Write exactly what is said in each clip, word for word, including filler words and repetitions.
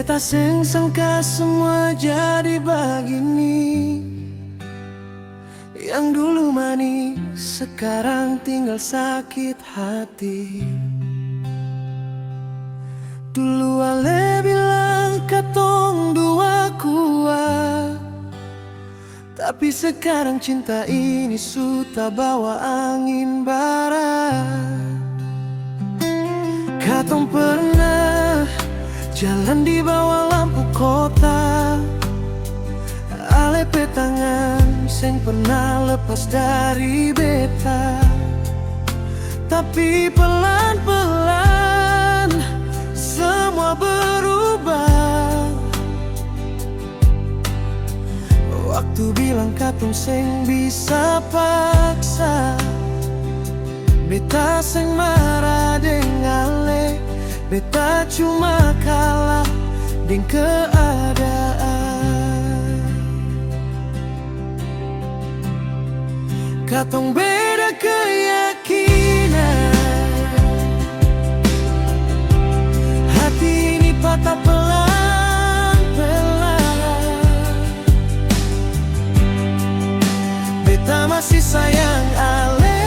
Ta seng sangka samua jadi bagini. Yang dulu manis, sekarang tinggal sakit hati. Dulu ale bilang katong dua kuat, tapi sekarang cinta ini su tabawa angin barat. Katong pernah jalan di bawah lampu kota, ale pe tangan seng pernah lepas dari beta. Tapi pelan-pelan samua berubah. Waktu bilang katong seng bisa paksa, beta seng mara deng ale, beta cuma kalah deng keadaan. Katong beda keyakinan. Hati ini patah pelan-pelan. Beta masih sayang ale,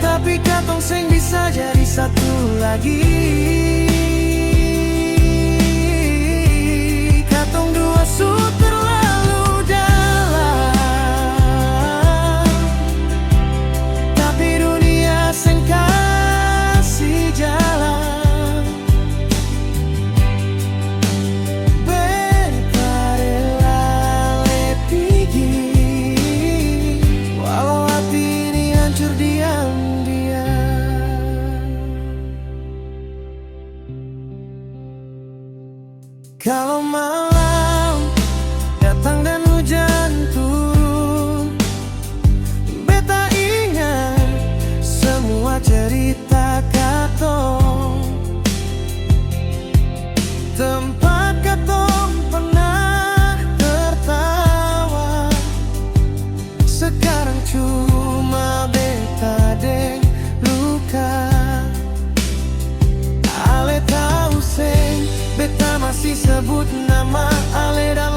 tapi katong seng bisa jadi satu lagi. Katong dua su terlalu dalam, tapi dunia seng kasi jalan. Beta rela le pigi, walau hati ini hancur diam-diam. Kalo malam datang dan hujan turun, beta ingat samua cerita katong. Tempat katong pernah tertawa, sekarang cuma beta deng luka. Ale tau seng, beta masih sebut nama ale dalam